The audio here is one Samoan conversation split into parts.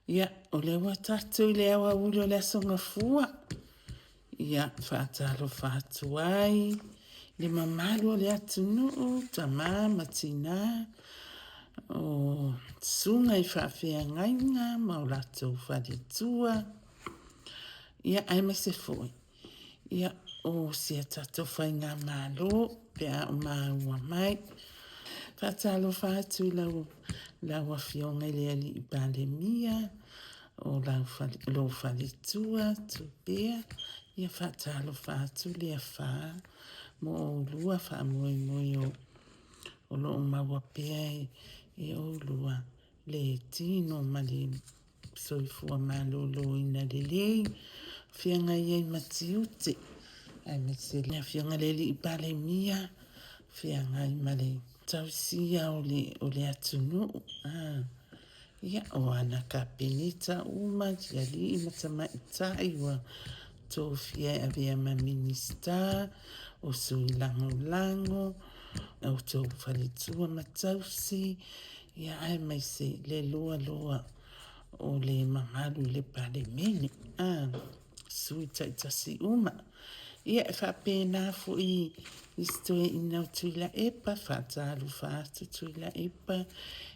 Ia, o lea ua tatou i le aoauli o le Aso Gafua. Ia, faatalofa atu ai le mamalu o le atunuu, tama ma tina, o susuga i faafeagaiga ma o latou faletua, ia, aemaise foi Ia, o si a tatou faigamalo pe a o maua mai. Faatalofa atu i lau, lau Afioga i le Alii Palemia, o lau fale, lou faletua Tupea, ia faatalofa atu le afa mo oulua faamoemoe o, o lo o maua pea e, e oulua le tino ma le soifua maloloina lelei, feagai ai ma tiute, aemaise le Afioga i le Alii Palemia, feagai ma le tausia o le, o le atunuu. Ah, ia, o ana Kapeneta uma, i alii ma tamaitai ua tofia e avea ma Minisita, o sui lagolago, o outou faletua ma tausi, ia aemaise le loaloa o le mamalu i le Palemene, a, sui taitasi uma. Ia, e faapena foi i si toeaina o Tuilaepa, faatalofa atu Tuilaepa,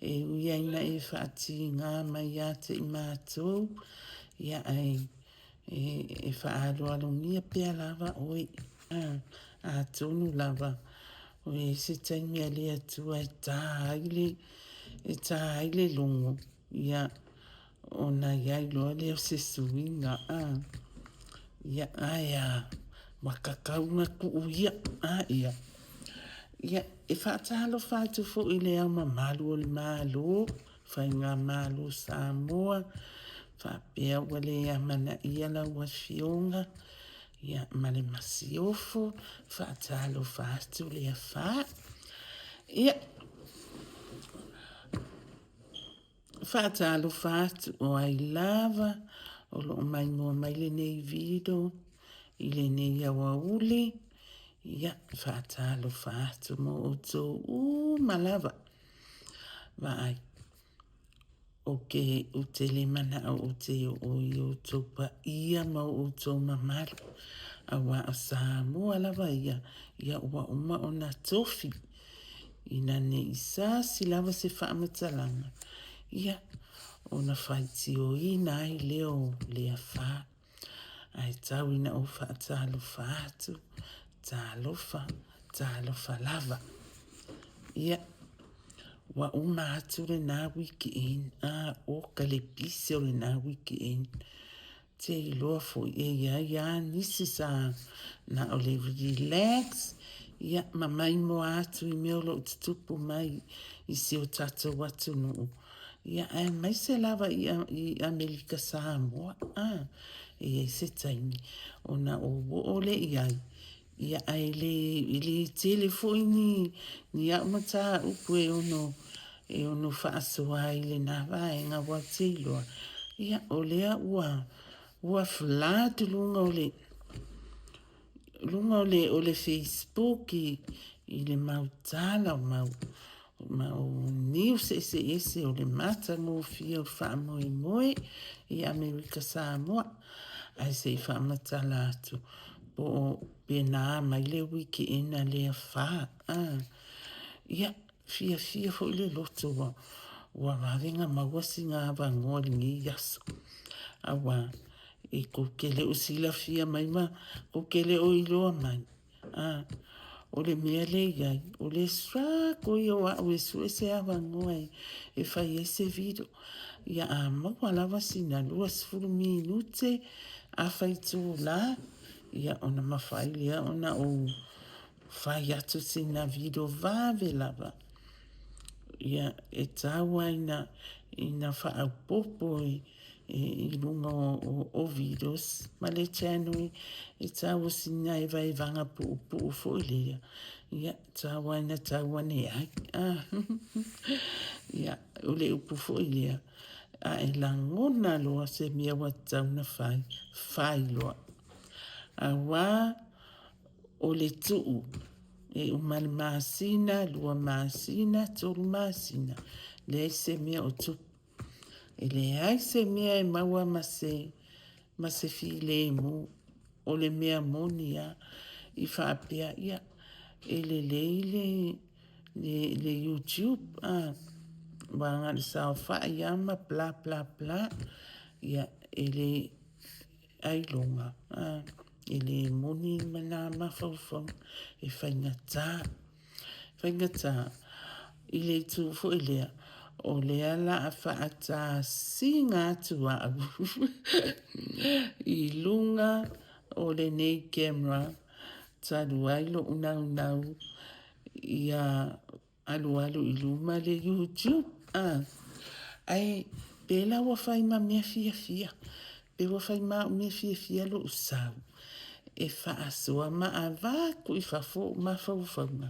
e ui lava ina e faatiga mai ia te i matou, ia ae e faaaloalogia pea lava oe. A, atonu lava o i ai se taimi a le Atua e ta ai le, e ta ai le logo, ia, ona i ai loa lea o se suiga. A, ia, ae a, ua kakau ona tuu ia. A, ia. Ia, e faatalofa atu foi i le Ao Mamalu o le Malo, Faigamalo Samoa, faapea ua le amanaia lau Afioga, ia, ma le Masiofo, faatalofa atu le afa. Ia, faatalofa atu o ai lava o lo o maimoa mai lenei video i lenei aoauli, ia, faatalofa atu mo outou uma lava. Vaai, ou te, ou te le manao ou te oo i outou paia ma outou mamalu, aua o Samoa lava ia, ia ua uma ona tofi, ina ne i sasi lava se faamatalaga, ia, ona faitioina ai lea o le afa. Ae tau ina ou faatalofa atu, talofa, talofa lava. Ia, ua uma atu lena weekend, a, oka le pisi o lena weekend. Te iloa foi e i ai lava nisi sa na o le relax, ia, ma maimoa atu i mea o lo o tutupu mai i si o tatou atunuu, ia, aemaise lava i, i Amerika Samoa, a, e i ai se taimi ona ou oo lea i ai, ia, ae le, e le tele foi ni, ni au mataupu e ono, e ono faasoa ai i lena vaega aua ou te iloa, ia, o lea ua, ua flood luga o le, luga o le, o le Facebook i, i le mau tala o mau, mau news eseese o le matagofie o le faamoemoe i Amerika Samoa. Ae se i faamatala atu po o pe na mai le wikeena lea fa. Ah, ia, fiafia foi le loto ua, ua vave ona maua sina avanoa i lenei aso. Aua e kou te le o silafia mai ma kou te le o iloa mai, a, o le mea lea e i ai, o le struggle ia o au e sue se avanoa e, e fai ai se video. Ia a maua lava sina 20 minute, afa itula, ia ona mafai lea ona ou fai atu sina video vave lava. Ia, e tau ai ina, ina faaopoopo i, i luga o, o videos ma le channel e tau o sina evaevaga puupuu foi lea, ia, tau ai ina tau ane ai. Ah, ia, o le upu foi lea, a e lagona loa se mea ua tatau ona fai, fai loa. Aua o le tuu e uma le masina, 2 masina, 3 masina, leai se mea o tupu. E leai se mea e maua ma se, ma se filemu. O le mea moni lava i faapea, ia, e lelei le, le, le YouTube, a, aua na o le saofai lava ma bla bla bla. Ia, e le ailoga, a, e le moni ma na mafaufauga, e faigata. Faigata i le itu foi lea, o lea o le a faatasina atu au i luga o lenei camera talu ai lou naunau ia alualu i luma le YouTube. Ah, ae pe la ua fai ma mea fiafia, pe ua fai ma au mea fiafia lou sau e faasoa ma avatu i fafo ou mafaufauga,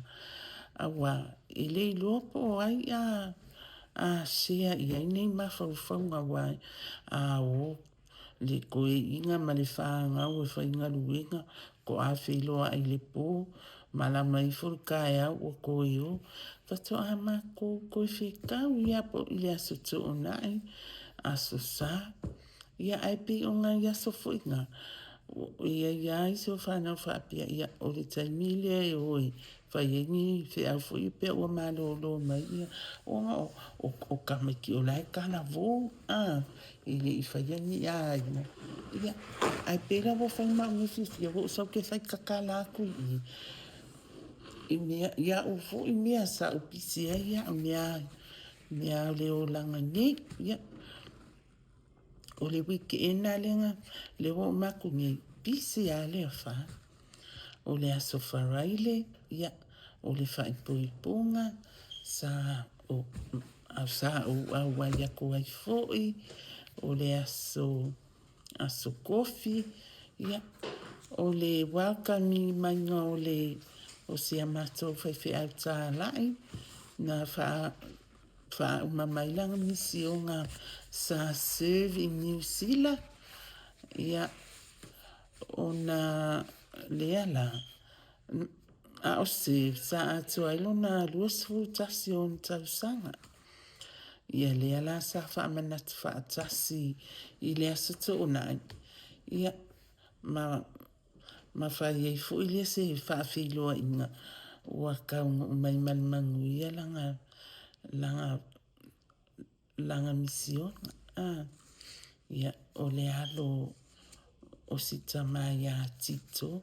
aua e le iloa po o ai a, a share i ai nei mafaufauga, aua a o le toeaina ma le fanau e faigaluega, toa feiloai i le po, malama ifo le taeao ua toe o, faatoa matou toe fetau lava i le Aso Toonai, Aso Sa. Ia ae pei o nai aso foi na, e i ai lava isi o fanau faapea, ia o le taimi lea e o e fai ai ni feau foi pe ua malolo mai ia, ona o, o, o tamaiti o la e talavou, a, e le i faia ni aiga. Ia, ae pei la ua fai ma au mea fiafia, ua ou sau ou te fai tatala atu i i, i mea, i au foi mea sa ou pisi ai au mea, mea o le olaga nei. Ia, o le weekend lava lea, lea ua uma atu nei, pisi lava le afa. O le aso Faraile, ia, o le faaipoipoga, sa o, sa ou auai atu ai foi, o le aso, aso Tofi, ia, o le welcome maiga o le o si a matou faifeau talai na faa faauma mai lana misiona sa serve i Niu Sila, ia, ona lea la, a o serve sa atoa ai lona 21 o ona tausaga. Ia lea la sa faamanatu faatasi i le Aso Toonai, ia, ma, ma fai ai foi lea se faafeiloaiga ua taunuu mai ma le manuia lana, lana, lana misiona. Ah, ia, o le alo o si tama iā Tito,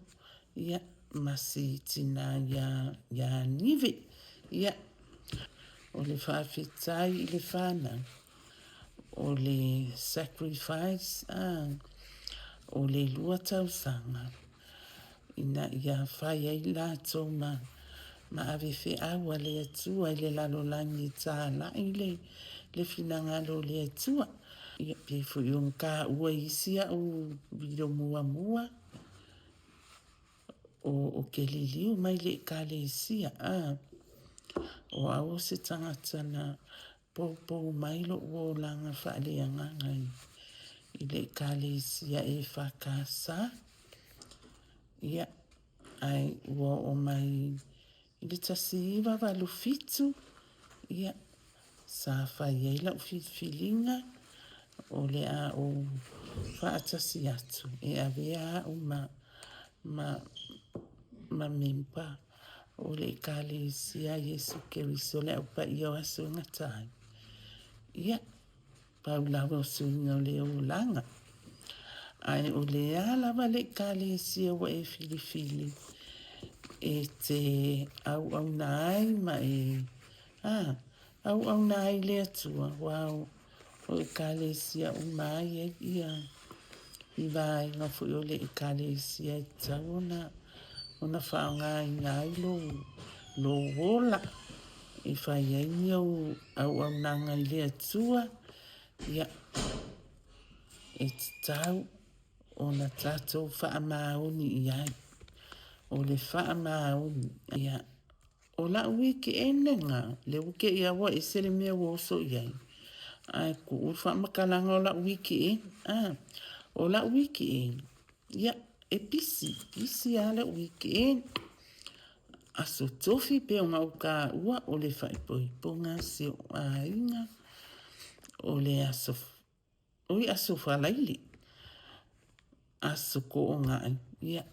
ia, ma si tinā iā, iā Nive. Ia, o le faafetai i le whānau, o le sacrifice, ah, o le 2 tausaga, ina ia fai ai latou ma, ma ave feau a le Atua i le lalolagi e tālai le, le finagalo o le Atua. Ia, pei foi ona taua i isi au video muamua, o, o ke liliu mai le ekalesia, a, o au o se tagata na poupou mai lou olaga faaleagaga i, i le ekalesia EFKS. Ia, ae ua oo mai i le 1987, ia, sa fai ai lau filifiliga o le a ou faatasi atu e avea au ma, ma, ma memba o le Ekalesia a Iesu Keriso le Au Paia o Aso e Gata ai. Ia, pau lava o suiga o le olaga. Ae o le a lava le Ekalesia ua e filifili e te auauna ai ma e, a, auauna ai le Atua, aua o, o Ekalesia uma lava e i ai ia i vaega foi o le Ekalesia e tatau ona, ona faaaogaina ai lou, lou ola e fai ai ni au auaunaga i le Atua, ia, e tatau ona tatou faamaoni i ai. O le faamaoni, ia, o lau weekend lena, lea ua te i lava ua ese le mea ua oso i ai, ae tuu le faamatalaga o lau weekend, a, o lau weekend, ia, e pisi, pisi lava lau weekend. Aso Tofi pei ona ou taua o le faaipoipoga a si ou aiga, o le aso. Oi Aso Faraile, Aso Koogaʻi, ia.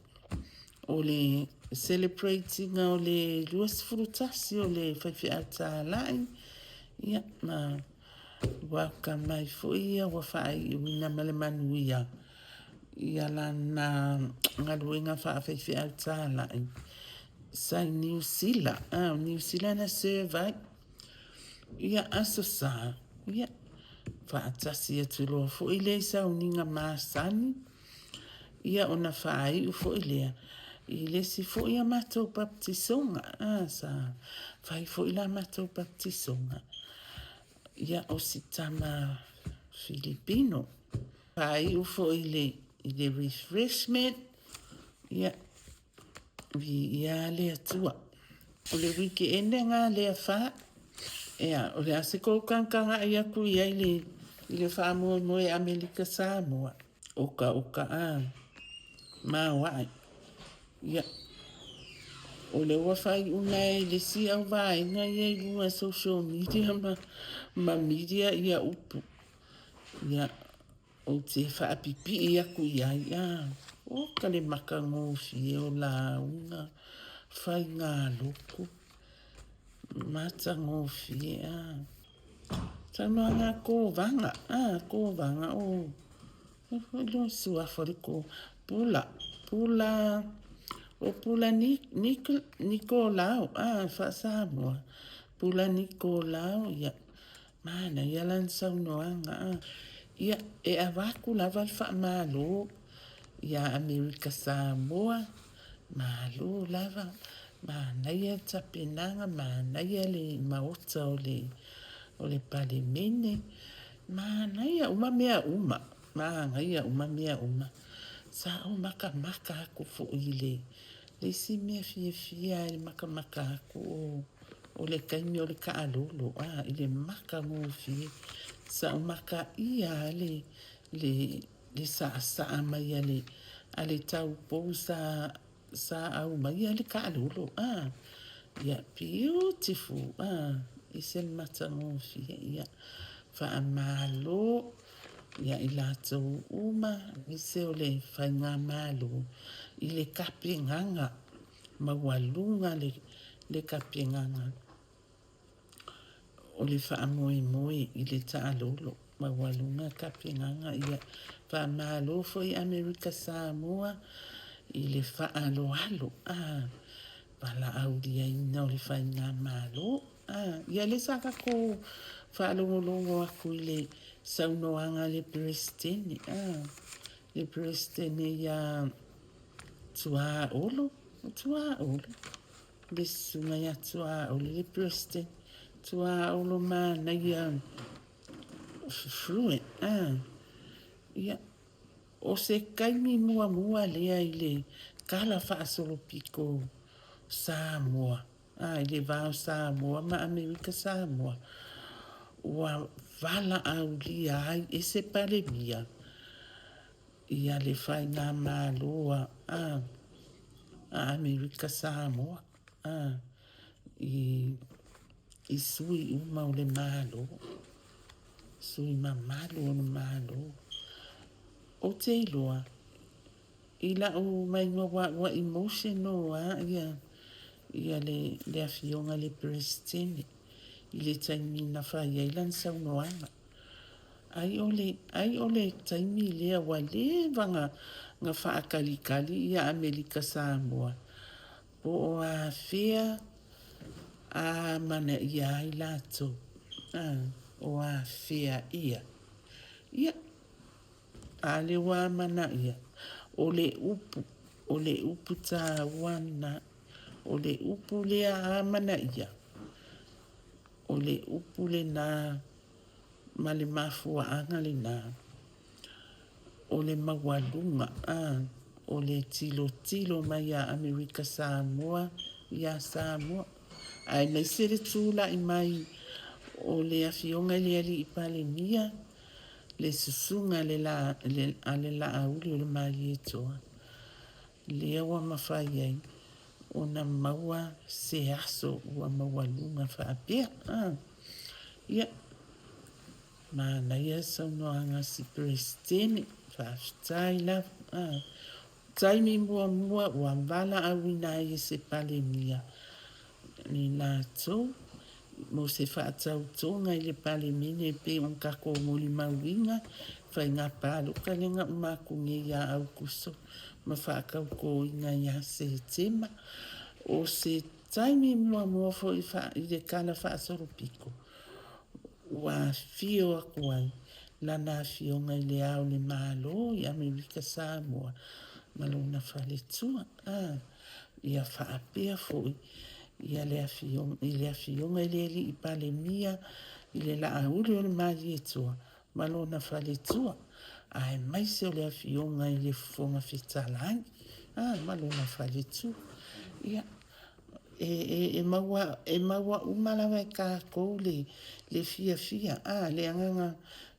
O le celebrate ina o le 21 o le faifeau tālaʻi, ia, ma welcome mai foi ia ua faaiuina ma le manuia ia lana galuega faafaifeau tālaʻi sa i Niu Sila. Ah, o Niu Sila na serve ai. Ia, Aso Sa, ia, faatasi atu loa foi lea i sauniga masani, ia ona faaiu foi lea i le isi foi a matou baptisoga, a, sa fai foi la matou baptisoga, ia, o si tama Filipino. Faaiu foi i le refreshment, ia, Viia le Atua. O le wikeene nga lea fa. Ea, o le a se kou kagakagaʻi aku i ai le, i le faamoemoe Amelika Samoa. Okaoka a maoae. Ia, o lea ua faaiuga e le isi au vaega ia i luga social media ma, ma media ia upu. Ia, Ou te faapipii aku i ai, a, oka le matagofie o lauga faigalotu, matagofie, a. Saunoaga a Kovaga, a, Kovaga, o, e foi loa suafa o le Ko, Pula, Pula, o Pula Ni, Ni, Nikolao, a, faa-Samoa, Pula Nikolao, ia, Manaia lana saunoaga a. Ia, e avatu lava le faamalo ia Amerika Samoa, malo lava, manaia le tapenaga, manaia le maota o le o le Palemene, manaia uma mea uma, manaia uma mea uma. Sa ou makamaka atu foi i le le isi mea fiafia i le makamaka atu o O le taimi o le taalolo, a, i le matagofie, sa ou makaia a le, le, le saasaa mai a le, a le taupou sa, sa aumaia le taalolo, a. Ia, beautiful, a, ese le matagofie. Ia, faamalo ia i latou uma, aemaise o le Faigamalo i le tapenaga maualuga le tapenaga o le faamoemoe i le taalolo, maualuga tapenaga ia. Faamalo foi Amerika Samoa i le faaaloalo, a, valaauliaina o le Faigamalo. A, ia lea sa tatou faalogologo atu i le saunoaga a le Peresetene, a, le Peresetene ia Tuaolo, o Tuaolo, le susuga ia Tuaolo, le President, Tuaolo manaia fluent, ah. Ia, o se taimi muamua lea i le tala faasolopito Samoa, ah, i le va o Samoa ma Amerika Samoa, ua valaaulia ai e se Palemia, Ia le Faigamalo a a Amerika Samoa a i i sui uma o le Malo, sui mamalu o le Malo. Ou te iloa i la'u maiga ua ua emotional a ia ia le le afioga i le Peresetene i le taimi na fai ai lana saunoaga. Ai o le, ai o le taimi lea ua leva na, na faatalitali ia Amelika Samoa po o afea a amanaia ai latou, a, o afea ia. Ia, a lea ua amanaia, o le upu, o le upu taua lena, o le upu lea a amanaia, O le upu lena ma le mafuaaga lena, o le maualuga, a, o le tilotilo mai a Amerika Samoa iā Samoa, aemaise le tulai mai o le Afioga i le Alii Palemia, le Susuga a le Laauli o le Malietoa, lea ua mafai ai ona maua se aso ua maualuga faapea. A, ia. Manaia saunoaga a si Peresetene, faafetai lava. A. Taimi muamua ua valaauina ai e se Palemia i latou mo se faatautoga i le Palemene e pei ona tatou molimauina faiga palota lea na uma atu nei ia Aukuso ma faatautoina ia Setema. O se taimi muamua foi i le Tala Faasolopito ua afio atu ai lana Afioga i Le Ao o le Malo i Amerika Samoa ma lona faletua. A, ia faapea foi ia le afioga, i le Afioga i le Alii Palemia i le Laauli o le Malietoa ma lona faletua, aemaise o le Afioga i le Fofoga Fetalai, a, ma lona faletua. Ia, e maua, e maua uma lava e tatou le, le fiafia, a, le agaga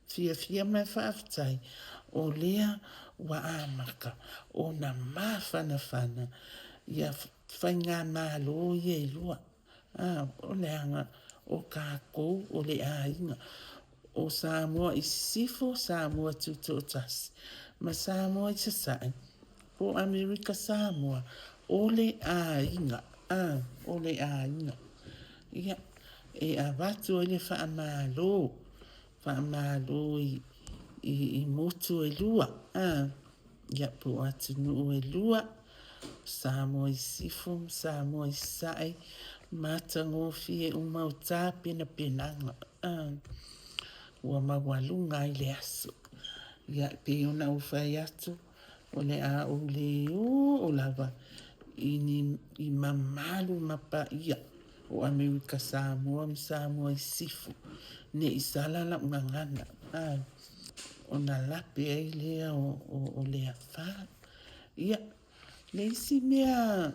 fiafia ma le faafetai, o lea ua amata ona mafanafana ia faigamalo ia e lua. A, o leaga o tatou o le aiga, o Samoa i Sisifo, Samoa Tutoatasi, ma Samoa i Sasae, po o Amerika Samoa, o le aiga, a, o le aiga. Ia, e avatu ai le faamalo, faamalo i, i, i motu e lua, a, ia, po o atunuu e lua, Samoa i Sisifo ma Samoa i Sasae, matagofie uma o tapenapenaga, a, ua maualuga ai le aso. Ia, e pei ona ou fai atu, O le a ou le oo lava i ni i mamalu ma paia o Amerika Samoa ma Samoa i Sisifo, ne i sala lau gagana, a, ona lape ai lea o le afa. Ia, le isi mea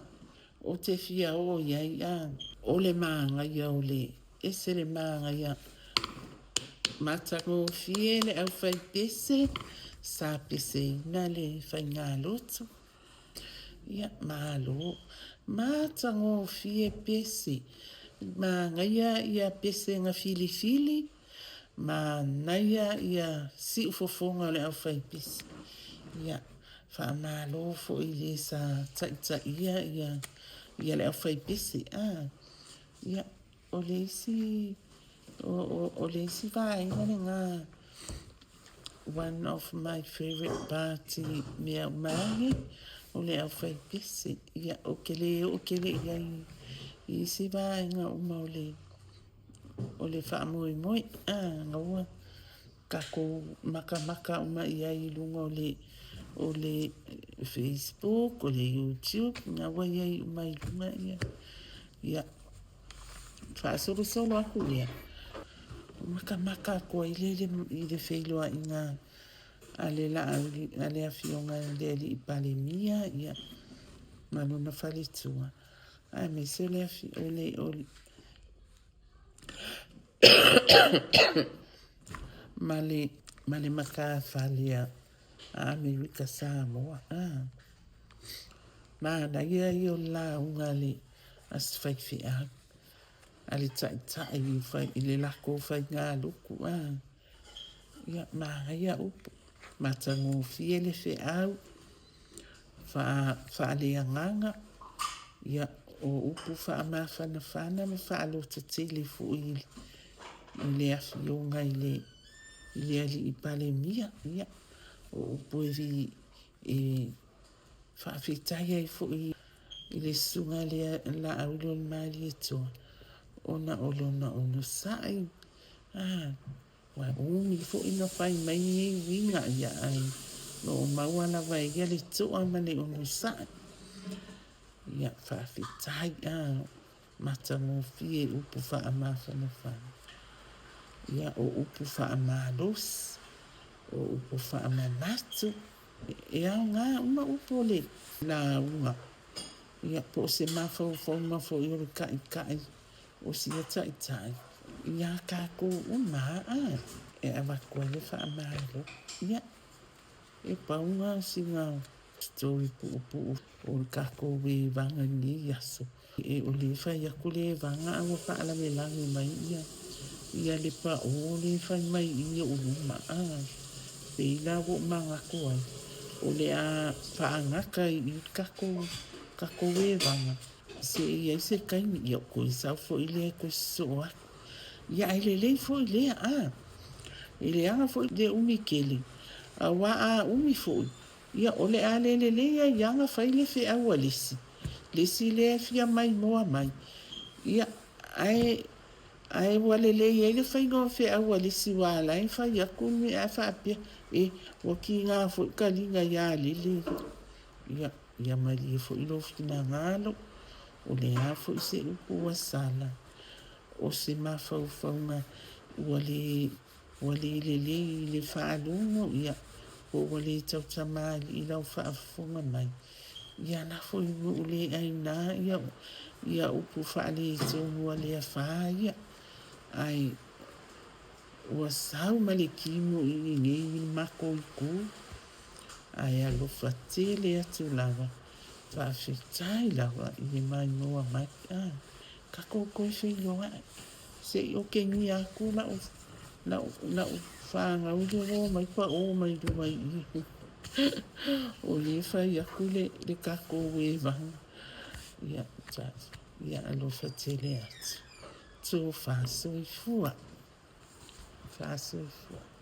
ou te fia oo i ai, a, o le manaia o le ese le manaia matagofie le aufaipese sa peseina le faigalotu. Ia, malo. Matagofie pese. Manaia ia pese na filifili, manaia ia siufofoga o le aufaipese. Ia, faamalo foi i le sa taitaia ia, ia le aufaipese. Ah, ia, o le isi, o le isi vaega lena, one of my favourite part i mea uma ane, o le aufaipese. Ia, ou te le oo tele i ai i isi vaega uma o le, o le faamoemoe. Ah, na ua tatou makamaka uma i ai i luga o le, o le Facebook, o le YouTube, na ua i ai uma i luga ia. Ia, faasolosolo aku lea, makamaka atu ai lea i le feiloaiga a le Laauli, a le Afioga i le Alii Palemia, ia, ma lona faletua, aemaise o le, o le, o le, ma le, ma le matafale a Amerika Samoa. Ah. Manaia ia o le lauga a le a se faifeau, a le taitai i, fai, i le latou faigaluku. Ah. Ia, manaia upu. Matagofie le feau, faaleagaga, ia, o upu faamafanafana ma faalototele foi i le Afioga i le, i le Alii Palemia, ia, o upu e, e faafetai ai foi i le Susuga i le Laauliolemalietoa ona o lona onosai. Ah, Ua umi foi na fai mai nei uiga ia ae o lo o maua lava e ia le toa ma le onosai. Ia, faafetai a matagofie upu faamafanafana. Ia, o upu faamalosi, o upu faamanatu, e aoga uma upu o le lauga. Ia, po o se mafaufauga foi o le kaʻikaʻi O sia taitai iā kākou uma a e avatu ai le faamalo. Ia, e pau na o sina story puupuu o le kākou evaga i lenei aso. E o lea e fai atu le evaga a ua faalavelave mai ia Ia le pao lea e fai mai i ou luma, a pei la ua ou manatu ai, o le a faagata i i le tatou evaga seia i ai se taimi, ia ou toe sau foi lea e toe sosoo atu. Ia ae lelei foi lea, a e leaga foi le umi tele, aua a umi foi, ia o le a le lelei ai lava ona fai le feau a le isi, le isi lea e fia maimoa mai, ia ae Ae ua lelei ai le faiga o feau a le isi aua o la e fai atu le mea ae faapea, e, ua tiga foi le taliga ia Lele. Ia, ia malie foi lou finagalo, o le a foi se upu ua sala, o se mafaufauga ua le, ua le lelei i le faalogo, ia, po ua le tautamalii i lau faafofoga mai. Ia lafo i nuu le aina ia, ia upu faaletonu a le afa ia, ae ua sau ma le timu i inei i le matou itu, ae alofa tele atu lava, faafetai lava i le maimoa mai. A, tatou toe feiloai, se i otegia atu lau, lau, lau fanau lea ua omai pao mai luma i i. O lea e fai atu le, le tatou evaga. Ia, ia alofa tele atu. Tofa soifua. Fa soifua.